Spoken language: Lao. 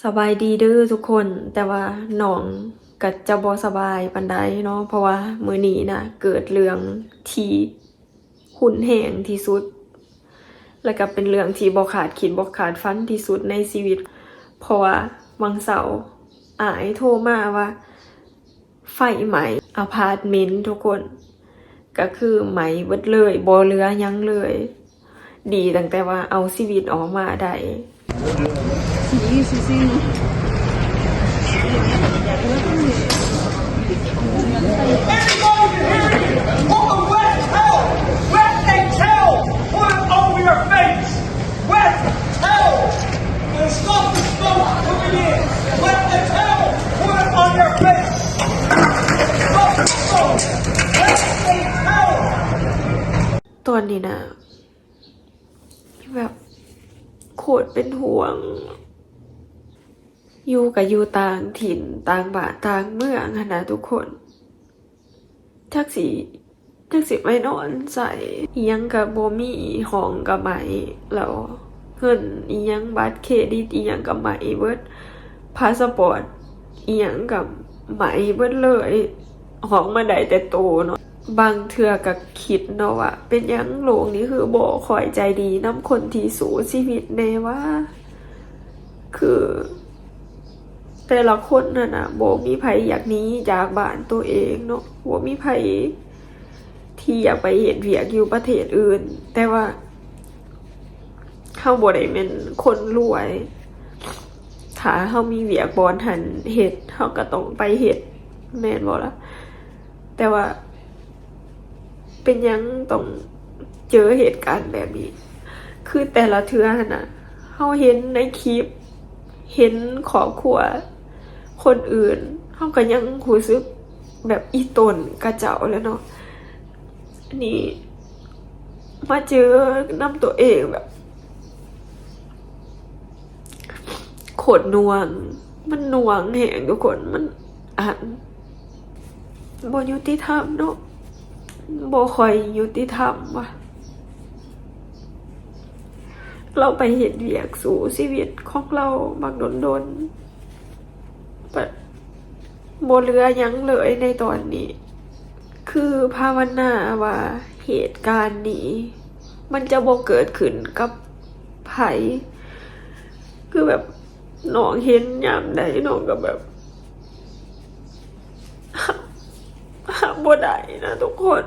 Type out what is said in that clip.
ສະບາຍດີເດີທຸກຄົນ ແຕ່ວ່ານ້ອງກໍຈະບໍ່ສະບາຍປານໃດເນາະ ເພາະວ່າມື້ນີ້ນະ ເກີດເລື່ອງທີ່ຮຸນແຮງທີ່ສຸດ ແລະກໍເປັນເລື່ອງທີ່ບໍ່ຄາດຄິດບໍ່ຄາດຝັນທີ່ສຸດໃນຊີວິດ ເພາະວ່າວັນເສົາອ້າຍໂທມາວ່າ ໄຟໄໝ້ອາພາດເມັນທຸກຄົນ ກໍຄືໄໝ້ເບິດເລີຍ ບໍ່ເຫຼືອຫຍັງເລີຍ ດີຕັ້ງແຕ່ວ່າເອົາຊີວິດອອກມາໄດ້. Anybody here? Put the red towel, red towel, put it over your face. Wet the towel and stop the smoke coming in. Wet the towel, put it on your face. Stop the smoke. Wet the towel. ຕອນນີ້ນະ ແບບ ໂຄດເປັນຫ່ວງ ຢູ່ກໍຢູ່ຕ່າງຖິ່ນ ຕ່າງບ້ານ ຕ່າງເມືອງຫັ້ນນະທຸກຄົນ. ຈັກຊິ ຈັກຊິໄປນອນໃສ ອີ່ຫຍັງກໍບໍ່ມີ ຫ້ອງກໍໄໝ້ແລ້ວ ເງິນອີ່ຫຍັງ ບັດເຄຣດິດອີ່ຫຍັງກໍໄໝ້ເບິດ ພາສະປອດອີ່ຫຍັງກໍໄໝ້ເບິດເລີຍ ຫ້ອງມາໄດ້ແຕ່ໂຕເນາະ. ບາງເທື່ອກໍຄິດເນາະວ່າ ເປັນຫຍັງໂລກນີ້ຄືບໍ່ຄ່ອຍໃຈດີນຳຄົນທີ່ສູ້ຊີວິດແດ່ຫວາ? ຄື ແຕ່ລະຄົນຫັ້ນນະ ບໍ່ມີໃຜຢາກໜີຈາກບ້ານໂຕເອງເນາະ ບໍ່ມີໃຜທີ່ຢາກໄປເຮັດວຽກຢູ່ປະເທດອື່ນ ແຕ່ວ່າເຮົາບໍ່ໄດ້ແມ່ນຄົນລວຍ ຖ້າເຮົາມີວຽກບ່ອນຫັ້ນເຮັດ ເຮົາກໍຕ້ອງໄປເຮັດ ແມ່ນບໍ່ລະ? ແຕ່ວ່າເປັນຫຍັງຕ້ອງເຈີເຫດການແບບນີ້? ຄືແຕ່ລະເທື່ອຫັ້ນນະ ເຮົາເຫັນໃນຄລິບ ເຫັນຄອບຄົວຄົນອື່ນ ເຮົາກໍຍັງຮູ້ສຶກແບບອີ່ຕົນຂະເຈົ້າແຫຼະເນາະ ນີ້ມາເຈີນຳຕົວເອງແບບ ໂຄດໜ່ວງ ມັນໜ່ວງແຮງທຸກຄົນ ມັນ ອັນ ບໍ່ຍຸຕິທຳເນາະ ບໍ່ຄ່ອຍຍຸຕິທຳວ່າ ລາວໄປເຮັດວຽກສູ້ຊີວິດຂອງລາວບັກດົນໆ ແບບ ບໍ່ເຫຼືອຫຍັງເລີຍໃນຕອນນີ້ ຄືພາວະນາວ່າເຫດການນີ້ມັນຈະບໍ່ເກີດຂຶ້ນກັບໃຜ ຄືແບບ ນ້ອງເຫັນຍາມໃດ ນ້ອງກໍແບບ ຮັບ ຮັບບໍ່ໄດ້ນະທຸກຄົນ.